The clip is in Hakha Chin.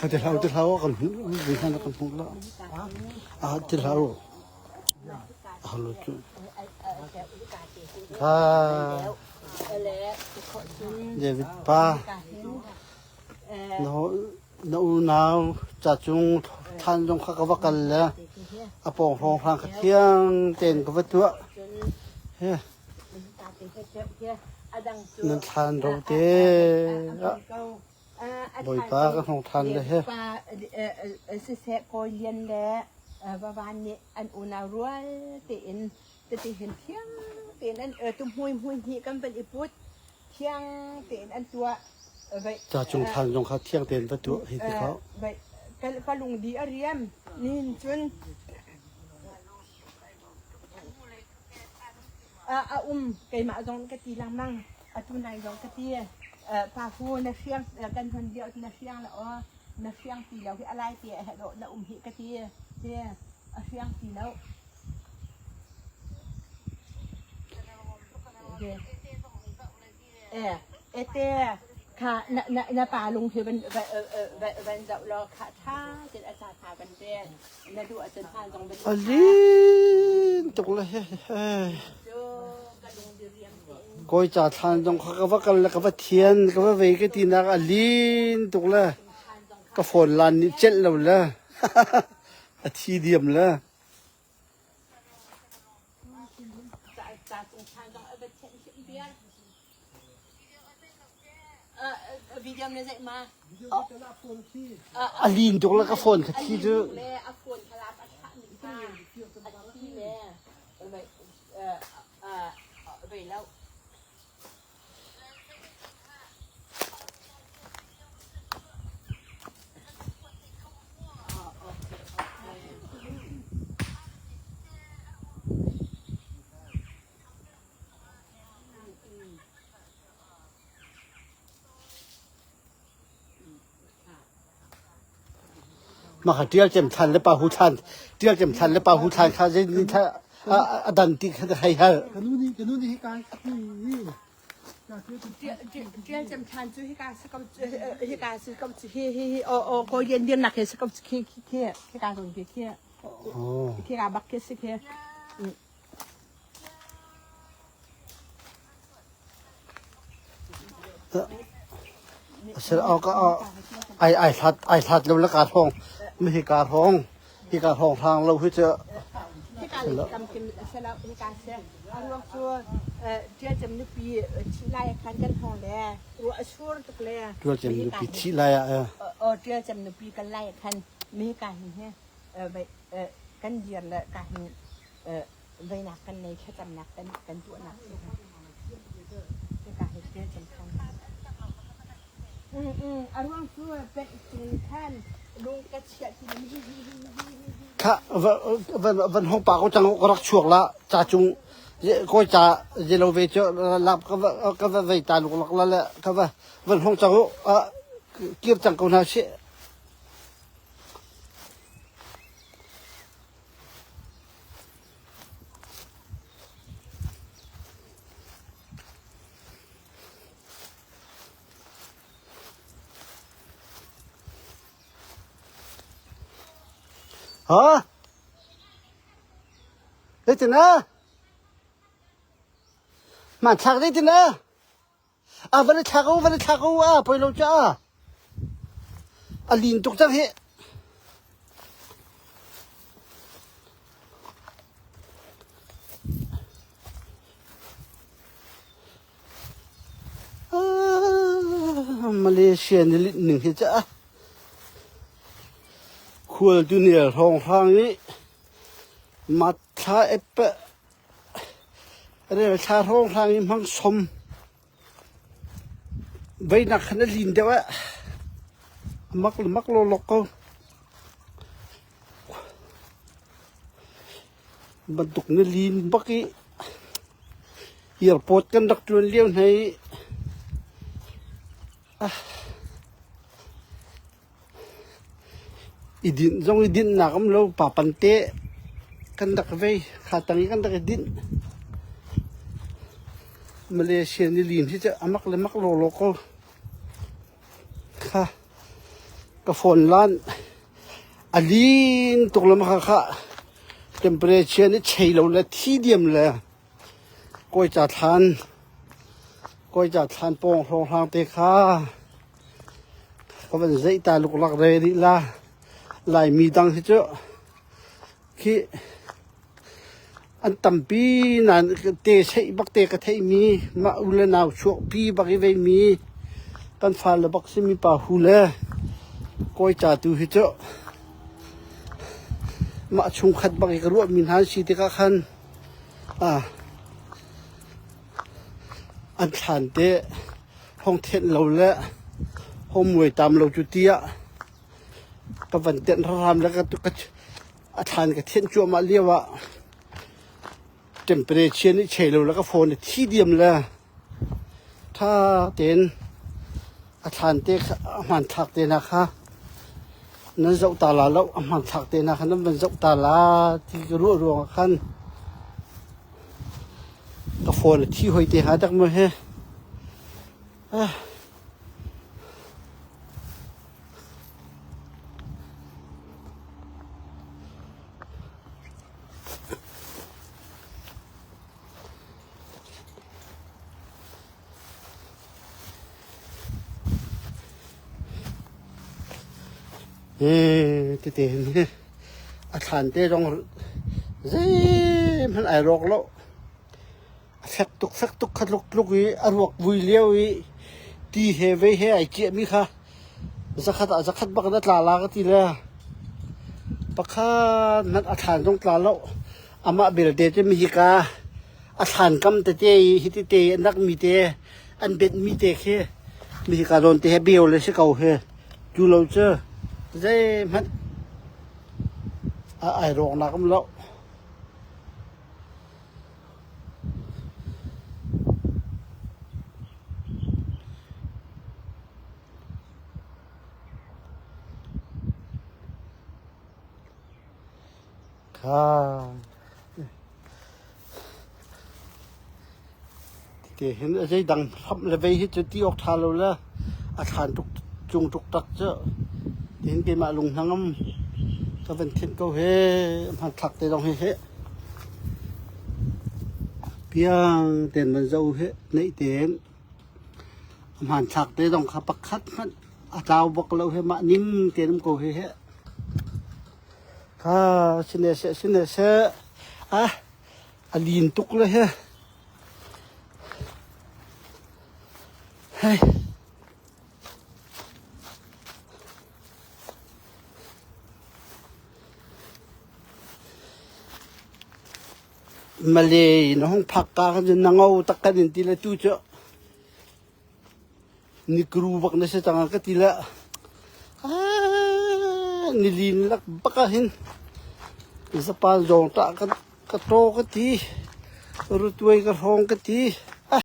Ti hlah u, ti hlah u, kan hmuh, vi hna kan hmuh la. Ah, ti hlah u. Halo cu. Kha. David pa. Na na unau ca cung thlan zong kha ka va kal le a pawng hrawng hrang kha thiang tein ka va tuah. He. Nan thlan ro te. Bawipa ka hnong ṭhan le he. Siseh kawi lian le vavan nih an unau rual tein tete hin thiang tein an tu hmui hmui hnih kan van i put thiang tein an tuah. Ca cung thlan zong kha thiang tein va tuah hi ti kha. Ka lung di a riam nihin cun A um keimah zong ka ti lengmang atu nai zong ka ti pa hu na hriang kan hon lio na hriang la aw na hriang ti lo hi a lai te a dawh na um hi ka ti ti a hriang ti lo Eh, ete kha na na na pa lung hi van van zoh law kha tha tin a sa tha van te na duh ahcun hlan zong van A lin tuk le he he. Kawi ca thlan zong kha ka va kal le ka va thian ka va vei ka ti nak a lin tuk le ka phone lan nih celh lo le a thi diam le. A lin tuk le ka phone kha thi cu. Mah kha ṭial cem thlan le pa hu thlan ṭial cem thlan le pa hu thlan kha zei ni thla a dan ti kha ka hei hal. Ka nu nih ka nu nih hika Ṭial cem thlan cu hika si ko hika si ko hi hi hi o o ko yen dir nak he si ko khi khi khi hika zong khi khi khi ka bak khi si khi. Ai ai hlat ai hlat lo le kaa hrawng mi hi kaa hrawng hi kaa hrawng hrang lo hi cu Hika le kam kim selo hika se a ruang cu ṭialcem nupi thih lai ah khan kan hong le ruah a sur tuk le ṭialcem nupi thih lai ah aw ṭialcem nupi kan lai ah khan mi hika hin hi kan dir le ka hin Veinak kan nei, thlacamnak kan kan tuahnak si. Hika hi ṭial cem khan. A ruang cu pek cung khan lung ka chiah ti hi hi hi hi hi. Kha van van hong pa ko cang ka rak chuak la ca cung koi ca zelo ve cu lap ka va ka va vei ta luk lak la le ka va van hong cang kir cang ko hna si. Ha? Zeitin a? Hmanthlak zeitin a? A van i thlak u, van i thlak u, a poi lo cu a. A lin tuk cang hi. Ah, Malaysia ni linh ning hi ca. Khual tu nial hrawng hrang i mat thla ep Rel thla hrawnghrang i hmang som. Veinak khan a lin deuh eh. A mak le mak lawlawk ko. Bantuk na lin bak i airport kan rak ṭuan lio hna i ah I dinh zong i dinhnak um lo pa pante kan rak vei kha tang i kan rak i dinh. Malaysia ni lin hi cu a mak le mak lawlaw ko. kha ka phone lan a lin tuk le mah kha temperature nih chei lo le thi diam le kawi ca thlan kawi ca thlan pawng hrawng hrang te kha ka van zeih ta luklak re rih la. Laimi dang hi cu khi an tampi nain te seih bak te ka theihmi mah u le nau chuakpi bak i veimi kan fale bak simi pa hu le kawi ca tu hi cu mah chungkhat bak i ka ruahmi hna an si tikah khan ah an thlan te hong thenh lo le hong muai tam lo cu tiah ka van tenh hram le ka a thlan ka thianh cuahmah lio ah temperature nih chei lo le ka phone a thi diam le tha tein a thlan te a hmanthlak te na kha nan zoh ta la lo a hmanthlak te na kha nan van zoh ta la ti ka ruah ruang ah khan ka phone a thi hoi te ha dak mu he. Hi tete hin a thlan te zong zeihmanh ai rawk lo. A fek tuk fek tuk kha tluk i a ruak vui lio i ti he vei he ai ciahmi kha zakhat ah zakhat bak in a tla la ka ti le pakhat hmanh a thlan zong tla lo. Amah belte cu hika a thlan kam tete i hi tete i an rak mi te an benh mi te khi hika zawn te he beo le si ko hi. Cu lo cu zeihmanh a ai rawknak um lo. Te hin a zeidang hramh le vei hi cu ti awk ṭha lo le a thlan tuk cung tuk tak cu tihin keimah lung hnangam ka van thenh ko he hmanthlak te zong hi he piang tein van zoh hi neih tein a hmanthlak te zong kha pakhat hmanh a tlau bak lo he mah ning tein um ko hi he kha sine seh sine seh ah a lin tuk le he hei. Malay in a hung phak ka khan cun na ngo tak kan in ti le tu cu nikru bak na si cang ka ti le nilin lak bak ah hin zapan zawng tah ka taw ka ti rutuai ka hrawng ka ti.